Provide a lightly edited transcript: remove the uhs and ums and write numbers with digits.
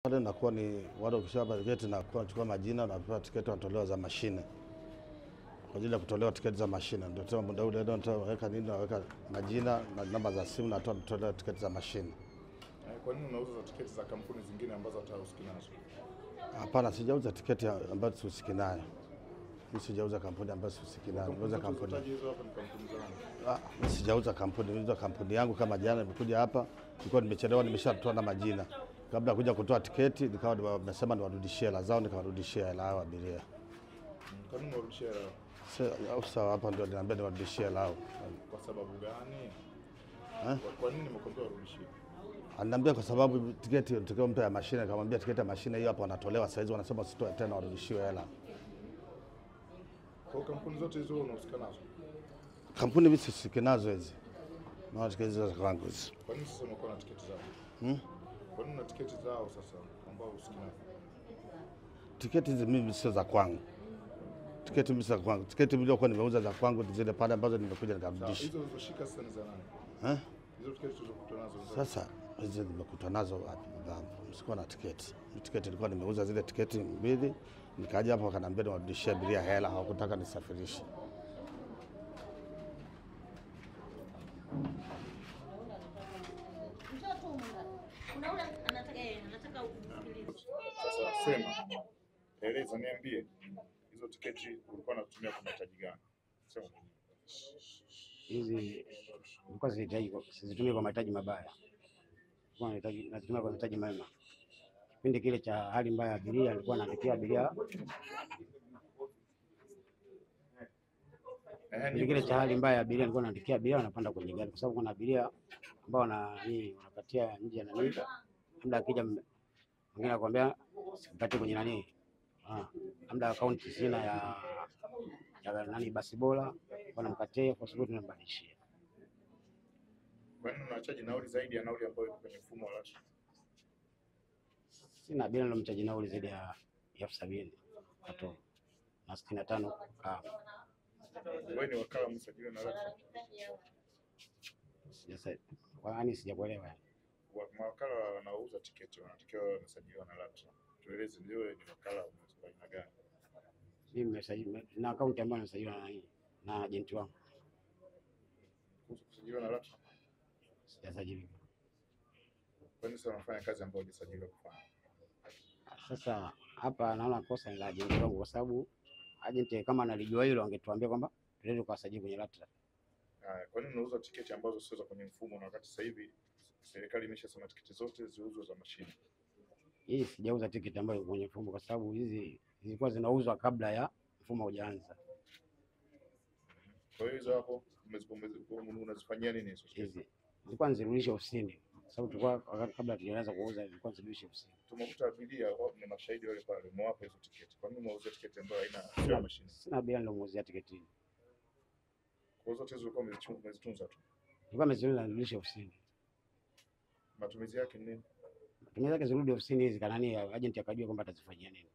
Pale nakuwa ni wale ukishapa tiketi na kuchukua majina na kupewa tiketi wanatolewa za mashine. Kwa ajili ya kutolewa tiketi za mashine. Ndio tena muda ule ndio naweka nini, naweka majina na namba za simu na kutolewa tiketi za mashine. Kwa nini unauza za tiketi za kampuni zingine ambazo hata husiki nazo? Hapana, sijauza tiketi ambayo sihusiki nayo. Mimi sijauza kampuni ambayo sihusiki nayo. Nimeuza kampuni. Ah, sijauza kampuni, nimeuza kampuni yangu kama jana nimekuja hapa, nilikuwa nimechelewa, nimeshatoa na majina. Kabla kuja kutoa tiketi nikawa nimesema niwarudishie hela zao, nikawarudishia hela hao abiria. Kwa nini uwarudishie hela? Sasa hapa ndio niliambia niwarudishie hela hao. Kwa sababu gani? Kwa nini nimekwambia warudishie? Ananiambia kwa sababu tiketi nitakiwa mtu ya mashine, nikamwambia tiketi ya mashine hiyo hapo wanatolewa saizi, wanasema usitoe tena, warudishiwe hela. Kwa kampuni zote hizo unahusika nazo? Kampuni mimi sihusiki nazo hizi. Na tiketi za kwangu hizi. Kwa nini sasa unakuwa na tiketi zao? Kwa nini una tiketi zao sasa ambao husiki nazo? Tiketi hizi mimi sio za kwangu. Tiketi mimi sio za kwangu. Tiketi nilizokuwa nimeuza za kwangu ni zile pale ambazo nimekuja nikarudisha. Hizo ulizoshika sasa ni za nani? Hizo tiketi tulizokuta nazo. Sasa hizo nimekuta nazo wapi babangu? Sikuwa na tiketi. Tiketi nilikuwa nimeuza zile tiketi mbili, nikaja hapo wakaniambia niwarudishie abiria hela, hawakutaka nisafirishe. Sasa sema, eleza, niambie hizo tiketi ulikuwa unatumia kwa mahitaji gani? Sema. Hizi nilikuwa sizitumii kwa mahitaji mabaya. Nilikuwa nazitumia kwa mahitaji mema. Kipindi kile cha hali mbaya abiria, nilikuwa naandikia abiria. Kipindi kile cha hali mbaya abiria, nilikuwa naandikia abiria wanapanda kwenye gari, kwa sababu kuna abiria ambao wanapatia nje na nini. Labda akija mwingine anakuambia sikupati kwenye nani. Labda account sina ya nani basi bora, wanamkatia kwa sababu tunambadilishia. Kwa nini unachaji nauli zaidi ya nauli ambayo iko kwenye mfumo wa LATRA? Sina abiria nilomchaji nauli zaidi ya 70,000 na 65 kama. Wewe ni wakala msajili na LATRA? Yaani sijakuelewa. Mawakala wanaouza tiketi wanatakiwa wamesajiliwa na LATRA. Tueleze wewe ni wakala wa aina gani? Mimi nimesajiliwa na akaunti ambayo nimesajiliwa na nani? Na agent wangu. Kuhusu kusajiliwa na LATRA? Sijasajiliwa. Kwa nini sasa unafanya kazi ambayo hujasajiliwa kufanya? Sasa hapa naona kosa ni la agent wangu, kwa sababu agent kama analijua hilo angetuambia kwamba tuende tukasajili kwenye LATRA. Kwa nini unauza tiketi ambazo sio za kwenye mfumo na wakati sasa hivi serikali imeshasema tiketi zote ziuzwe za mashine? Hii sijauza tiketi ambayo kwenye mfumo kwa sababu hizi zilikuwa zinauzwa kabla ya mfumo hujaanza. Kwa hiyo hizo hapo unazifanyia nini hizo? Hizi zilikuwa nzirudishe ofisini kwa sababu tulikuwa kabla tujaanza kuuza zilikuwa nzirudishe ofisini. Tumekuta abiria ni mashahidi wale pale, umewapa hizo tiketi. Kwa nini umeuza tiketi ambayo haina sio ya mashine? Sina abiria nilomuuzia tiketi. Kwa hizo zote zilikuwa umezitunza tu. Nilikuwa nimezitunza nirudishe ofisini. Matumizi yake ni nini? Matumizi yake zirudi ofisini hizi kanani agent akajua kwamba atazifanyia nini.